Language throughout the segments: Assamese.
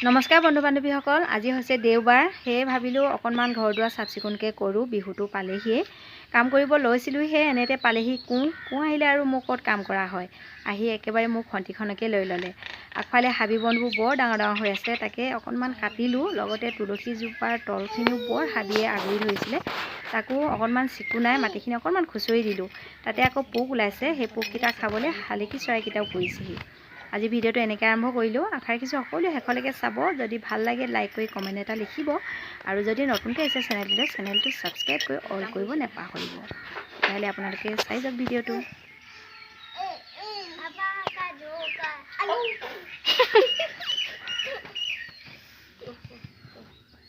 নমস্কাৰ বন্ধু বান্ধৱীসকল, আজি হৈছে দেওবাৰ। সেয়ে ভাবিলোঁ অকণমান ঘৰ দুৱাৰ চাফ চিকুণকৈ কৰোঁ, বিহুটো পালেহিয়ে। কাম কৰিব লৈছিলোঁহে, এনেতে পালেহি কোঁ। কোঁ আহিলে আৰু মোৰ ক'ত কাম কৰা হয়, আহি একেবাৰে মোক খন্তিখনকে লৈ ল'লে। আগফালে হাবি বনবোৰ বৰ ডাঙৰ ডাঙৰ হৈ আছে, তাকে অকণমান কাটিলোঁ। লগতে তুলসীজোপাৰ তলখিনিও বৰ হাবিয়ে আগুৰি ধৰিছিলে, তাকো অকণমান চিকুণাই মাটিখিনি অকণমান খুচৰি দিলোঁ। তাতে আকৌ পোক ওলাইছে, সেই পোককেইটা খাবলৈ শালিকী চৰাইকেইটাও পৰিছেহি। আজি ভিডিঅ'টো এনেকৈ আৰম্ভ কৰিলোঁ। আশা ৰাখিছোঁ সকলোৱে শেষলৈকে চাব। যদি ভাল লাগে লাইক কৰি কমেণ্ট এটা লিখিব, আৰু যদি নতুনকৈ আহিছে চেনেলটোলৈ, চেনেলটো ছাবস্ক্ৰাইব কৰি অল কৰিব নাপাহৰিব। তেতিয়াহ'লে আপোনালোকে চাই যাওক ভিডিঅ'টো।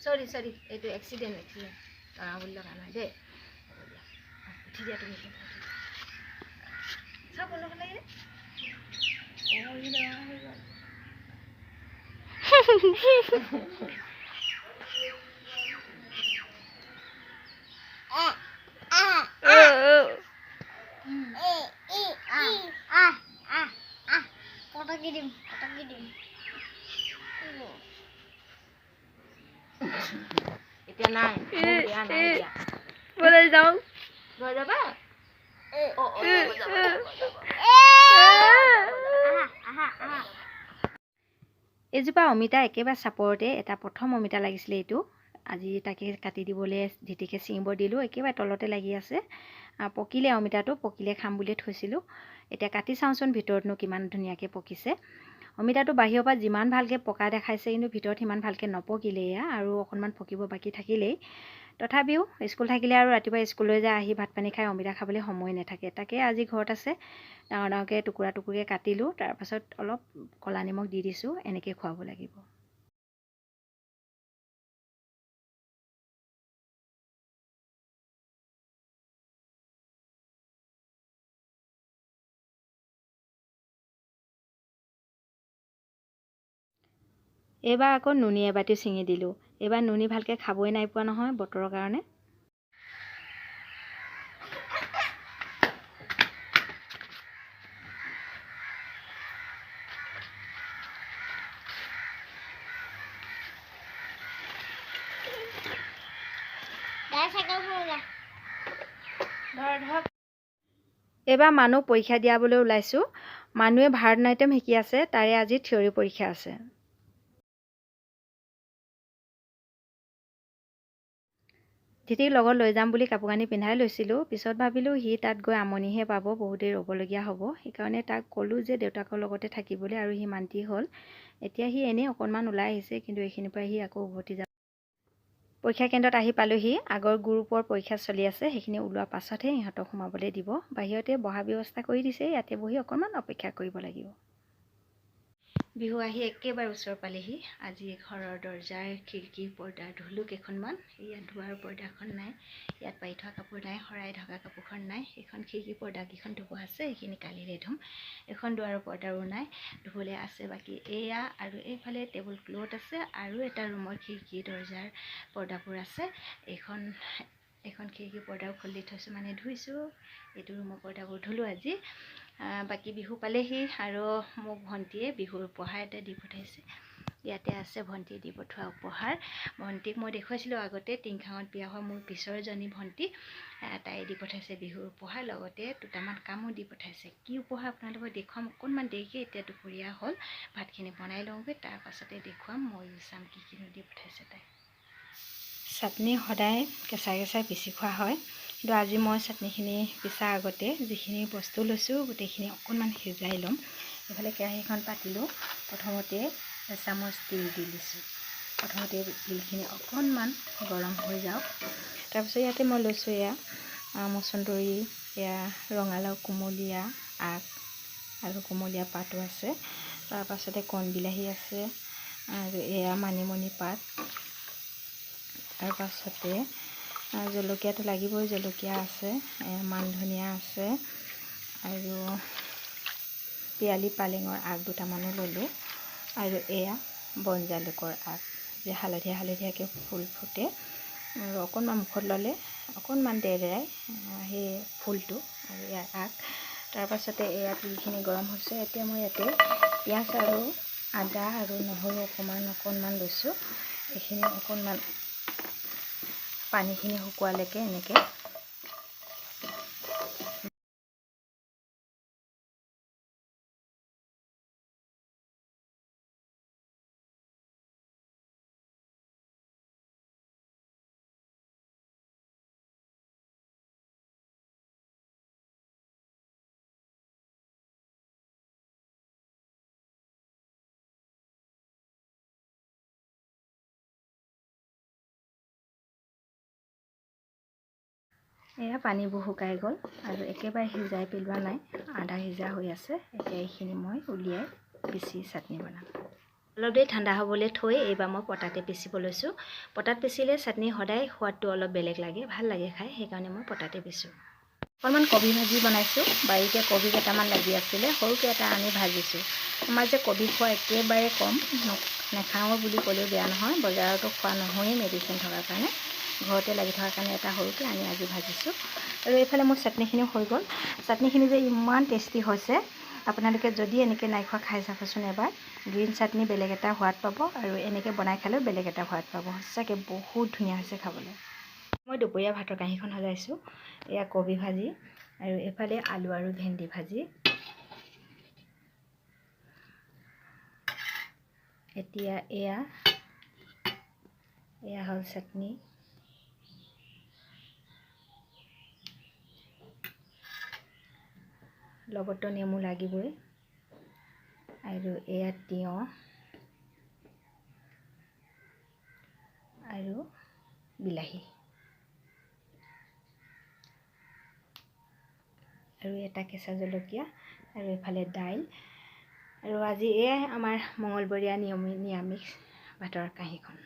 চৰি চৰি, এইটো এক্সিডেণ্ট এক্সিডেণ্ট, লগাওঁ বুলি লগা নহয় দেই। উঠি দিয়া তুমি। চাব লগা লাগিলে। অঁ, ই ডাঙৰ হৈ গ'ল। পটকি দিম, পটকি দিম। এতিয়া নাই, দিয়া নাই দিয়া। বলে যাওঁ। ঘৰ যাবা? অঁ অঁ, যাব যাব যাব। এইজোপা অমিতা একেবাৰে চাপৰতে এটা প্ৰথম অমিতা লাগিছিলে, এইটো আজি তাকে কাটি দিবলৈ ধিতিকে ছিঙিব দিলোঁ। একেবাৰে তলতে লাগি আছে। পকিলে অমিতাটো, পকিলে খাম বুলিয়ে থৈছিলোঁ। এতিয়া কাটি চাওঁচোন ভিতৰতনো কিমান ধুনীয়াকৈ পকিছে। অমিতাটো বাহিৰৰ পৰা যিমান ভালকৈ পকা দেখাইছে, কিন্তু ভিতৰত সিমান ভালকৈ নপকিলে। এয়া আৰু অকণমান পকিব বাকী থাকিলেই। তথাপিও স্কুল থাকিলে আৰু ৰাতিপুৱা স্কুললৈ যায়, আহি ভাত পানী খাই অমিতা খাবলৈ সময় নাথাকে। তাকে আজি ঘৰত আছে, ডাঙৰ ডাঙৰকৈ টুকুৰা টুকুৰিকৈ কাটিলোঁ। তাৰপাছত অলপ ক'লা নিমখ দি দিছোঁ, এনেকৈ খুৱাব লাগিব। এইবাৰ আকৌ নুনি এবাতিও ছিঙি দিলোঁ। এইবাৰ নুনি ভালকৈ খাবই নাই পোৱা নহয় বতৰৰ কাৰণে। এইবাৰ মানুহ পৰীক্ষা দিয়াবলৈ ওলাইছোঁ। মানুহে ভাৰতনাট্যম শিকি আছে, তাৰে আজি থিয়ৰী পৰীক্ষা আছে। ধীতিক লগত লৈ যাম বুলি কাপোৰ কানি পিন্ধাই লৈছিলোঁ। পিছত ভাবিলোঁ সি তাত গৈ আমনিহে পাব, বহুত দেৰি ৰ'বলগীয়া হ'ব। সেইকাৰণে তাক ক'লোঁ যে দেউতাকৰ লগতে থাকিবলৈ, আৰু সি মান্তি হ'ল। এতিয়া সি এনেই অকণমান ওলাই আহিছে, কিন্তু এইখিনিৰ পৰা সি আকৌ উভতি যাব। পৰীক্ষা কেন্দ্ৰত আহি পালোহি। আগৰ গ্ৰুপৰ পৰীক্ষা চলি আছে, সেইখিনি ওলোৱাৰ পাছতহে ইহঁতক সোমাবলৈ দিব। বাহিৰতে বহা ব্যৱস্থা কৰি দিছে, ইয়াতে বহি অকণমান অপেক্ষা কৰিব লাগিব। বিহু আহি একেবাৰে ওচৰ পালেহি। আজি ঘৰৰ দৰ্জাৰ খিৰিকী পৰ্দা ধুলোঁ কেইখনমান। ইয়াত দুৱাৰ পৰ্দাখন নাই, ইয়াত পাৰি থোৱা কাপোৰ নাই, শৰাই ঢকা কাপোৰখন নাই। এইখন খিৰিকী পৰ্দাকেইখন ধুব আছে, সেইখিনি কালিলৈ ধুম। এখন দুৱাৰৰ পৰ্দাৰো নাই, ধুবলৈ আছে বাকী এয়া। আৰু এইফালে টেবুল ক্লথ আছে, আৰু এটা ৰুমৰ খিৰিকী দৰ্জাৰ পৰ্দাবোৰ আছে। এইখন খিৰিকী পৰ্দাও খুলি থৈছোঁ, মানে ধুইছোঁ। এইটো ৰুমৰ পৰ্দাবোৰ ধুলোঁ আজি। বাকী বিহু পালেহি, আৰু মোক ভণ্টীয়ে বিহুৰ উপহাৰ এটা দি পঠাইছে। ইয়াতে আছে ভণ্টীয়ে দি পঠোৱা উপহাৰ। ভণ্টীক মই দেখুৱাইছিলোঁ আগতে, টিংখাঙত বিয়া হোৱা মোৰ পিছৰজনী ভণ্টী, তাই দি পঠাইছে বিহুৰ উপহাৰ। লগতে দুটামান কামো দি পঠাইছে। কি উপহাৰ আপোনালোকক দেখুৱাম অকণমান দেৰিকৈ। এতিয়া দুপৰীয়া হ'ল, ভাতখিনি বনাই লওঁগৈ, তাৰ পাছতে দেখুৱাম। ময়ো চাম কি কিনো দি পঠাইছে তাই। চাটনি সদায় কেঁচাই কেঁচাই পিচি খোৱা হয়, কিন্তু আজি মই চাটনিখিনি পিছাৰ আগতে যিখিনি বস্তু লৈছোঁ গোটেইখিনি অকণমান সিজাই ল'ম। এইফালে কেৰাহীখন পাতিলোঁ। প্ৰথমতে এচামুচ তিল দি দিছোঁ। প্ৰথমতে তিলখিনি অকণমান গৰম হৈ যাওক। তাৰপিছত ইয়াতে মই লৈছোঁ এয়া মচন্দৰী, এয়া ৰঙালাও কুমলীয়া আগ আৰু কুমলীয়া পাতো আছে। তাৰপাছতে কণ বিলাহী আছে, আৰু এয়া মানিমুনি পাত। তাৰপাছতে জলকীয়াটো লাগিবই, জলকীয়া আছে, মান ধনিয়া আছে, আৰু পিয়ালি পালেঙৰ আগ দুটামানো ল'লোঁ। আৰু এয়া বনজালুকৰ আগ, যে হালধীয়া হালধীয়াকৈ ফুল ফুটে, আৰু অকণমান মুখত ল'লে অকণমান দেৰদেৰাই সেই ফুলটো, আৰু ইয়াৰ আগ। তাৰপাছতে এয়া তিলখিনি গৰম হৈছে। এতিয়া মই ইয়াতে পিঁয়াজ আৰু আদা আৰু নহৰু অকণমান অকণমান লৈছোঁ। এইখিনি অকণমান পানীখিনি শুকোৱালৈকে এনেকৈ এয়া পানীবোৰ শুকাই গ'ল আৰু একেবাৰে সিজাই পেলোৱা নাই, আধা সিজা হৈ আছে। এতিয়া এইখিনি মই উলিয়াই পিচি চাটনি বনাম। অলপ দেৰি ঠাণ্ডা হ'বলৈ থৈ এইবাৰ মই পটাতে পিচিব লৈছোঁ। পটাত পিচিলে চাটনি সদায় সোৱাদটো অলপ বেলেগ লাগে, ভাল লাগে খাই, সেইকাৰণে মই পটাতে পিছোঁ। অকণমান কবি ভাজি বনাইছোঁ। বাৰীতে কবি কেইটামান লাগি আছিলে, সৰুকৈ এটা আনি ভাজিছোঁ। আমাৰ যে কবি খোৱা একেবাৰে কম, নাখাওঁ বুলি ক'লেও বেয়া নহয়, বজাৰতো খোৱা নহয়েই মেডিচিন থকাৰ কাৰণে, ঘৰতে লাগি থকাৰ কাৰণে এটা সৰুকৈ আনি আজি ভাজিছোঁ। আৰু এইফালে মোৰ চাটনিখিনিও হৈ গ'ল। চাটনিখিনি যে ইমান টেষ্টি হৈছে, আপোনালোকে যদি এনেকৈ নাই খোৱা খাই চাবচোন এবাৰ। গ্ৰীণ চাটনি বেলেগ এটা সোৱাদ পাব আৰু এনেকৈ বনাই খালেও বেলেগ এটা সোৱাদ পাব। সঁচাকৈ বহুত ধুনীয়া হৈছে খাবলৈ। মই দুপৰীয়া ভাতৰ কাঁহীখন সজাইছোঁ। এয়া কবি ভাজি আৰু এইফালে আলু আৰু ভেন্দি ভাজি। এতিয়া এয়া এয়া হ'ল চাটনি। লগতো নেমু লাগিবই। আৰু এয়া তিয়ঁহ আৰু বিলাহী আৰু এটা কেঁচা জলকীয়া আৰু এইফালে দাইল। আৰু আজি এয়াই আমাৰ মঙলবৰীয়া নিৰামিষ ভাতৰ কাঁহীখন।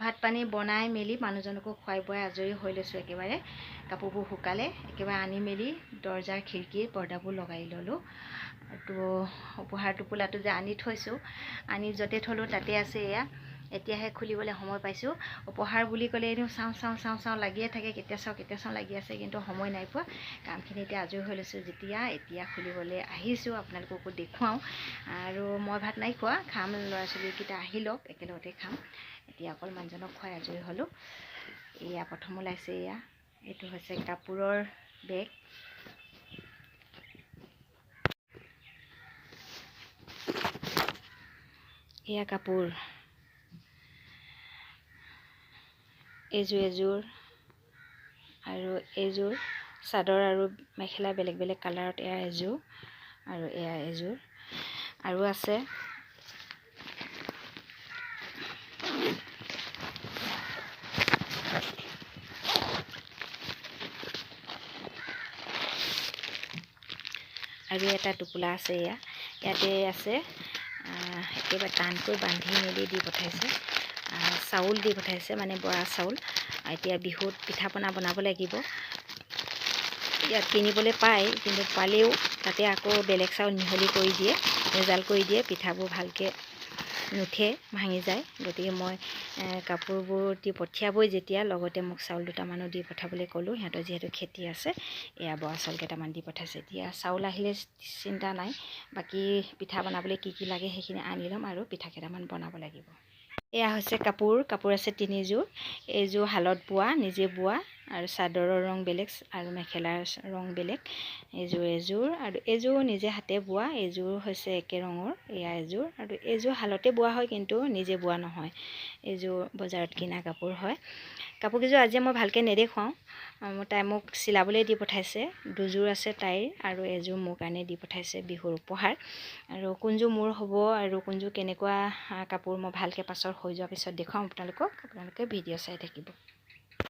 ভাত পানী বনাই মেলি মানুহজনকো খুৱাই বোৱাই আজৰি হৈ লৈছোঁ। একেবাৰে কাপোৰবোৰ শুকালে, একেবাৰে আনি মেলি দৰ্জাৰ খিৰিকীৰ পৰ্দাবোৰ লগাই ল'লোঁ। তো উপহাৰ টোপোলাটো যে আনি থৈছোঁ, আনি য'তে থ'লোঁ তাতে আছে। এয়া এতিয়াহে খুলিবলৈ সময় পাইছোঁ। উপহাৰ বুলি ক'লে এনেও চাওঁ চাওঁ চাওঁ চাওঁ লাগিয়ে থাকে, কেতিয়া চাওঁ কেতিয়া চাওঁ লাগি আছে, কিন্তু সময় নাই পোৱা। কামখিনি এতিয়া আজৰি হৈ লৈছোঁ যেতিয়া এতিয়া খুলিবলৈ আহিছোঁ, আপোনালোককো দেখুৱাওঁ। আৰু মই ভাত নাই খোৱা, খাম, ল'ৰা ছোৱালীকেইটা আহি লওক, একেলগতে খাম। এতিয়া অকল মানুহজনক খুৱাই আজৰি হ'লোঁ। এয়া প্ৰথম ওলাইছে, এয়া এইটো হৈছে কাপোৰৰ বেগ। এয়া কাপোৰ এযোৰ এযোৰ আৰু এযোৰ চাদৰ আৰু মেখেলা বেলেগ বেলেগ কালাৰত, এয়া এযোৰ আৰু এয়া এযোৰ আৰু আছে। আৰু এটা টোপোলা আছে, এয়া ইয়াতে আছে। একেবাৰে টানকৈ বান্ধি মেলি দি পঠাইছে, চাউল দি পঠাইছে, মানে বৰা চাউল। এতিয়া বিহুত পিঠা পনা বনাব লাগিব। ইয়াত কিনিবলৈ পায়, কিন্তু পালেও তাতে আকৌ বেলেগ চাউল মিহলি কৰি দিয়ে, ভেজাল কৰি দিয়ে, পিঠাবোৰ ভালকৈ নুঠে, ভাঙি যায়। গতিকে মই কাপোৰবোৰ দি পঠিয়াবই যেতিয়া, লগতে মোক চাউল দুটামানো দি পঠাবলৈ ক'লোঁ, সিহঁতৰ যিহেতু খেতি আছে। এয়া বৰা চাউল কেইটামান দি পঠাইছে। এতিয়া চাউল আহিলে চিন্তা নাই, বাকী পিঠা বনাবলৈ কি কি লাগে সেইখিনি আনি ল'ম আৰু পিঠা কেইটামান বনাব লাগিব। এয়া হৈছে কাপোৰ। কাপোৰ আছে তিনিযোৰ। এইযোৰ শালত বোৱা, নিজে বোৱা, আৰু চাদৰৰ ৰং বেলেগ আৰু মেখেলাৰ ৰং বেলেগ। এইযোৰ এযোৰ আৰু এইযোৰ নিজে হাতে বোৱা। এইযোৰ হৈছে একে ৰঙৰ, এয়া এযোৰ। আৰু এইযোৰ শালতে বোৱা হয়, কিন্তু নিজে বোৱা নহয়, এইযোৰ বজাৰত কিনা কাপোৰ হয়। কাপোৰকেইযোৰ আজি মই ভালকৈ নেদেখুৱাওঁ, তাই মোক চিলাবলৈ দি পঠাইছে। দুযোৰ আছে তাইৰ আৰু এযোৰ মোৰ কাৰণে দি পঠাইছে বিহুৰ উপহাৰ। আৰু কোনযোৰ মোৰ হ'ব আৰু কোনযোৰ কেনেকুৱা কাপোৰ মই ভালকৈ পাছত হৈ যোৱাৰ পিছত দেখুৱাম আপোনালোকক। আপোনালোকে ভিডিঅ' চাই থাকিব।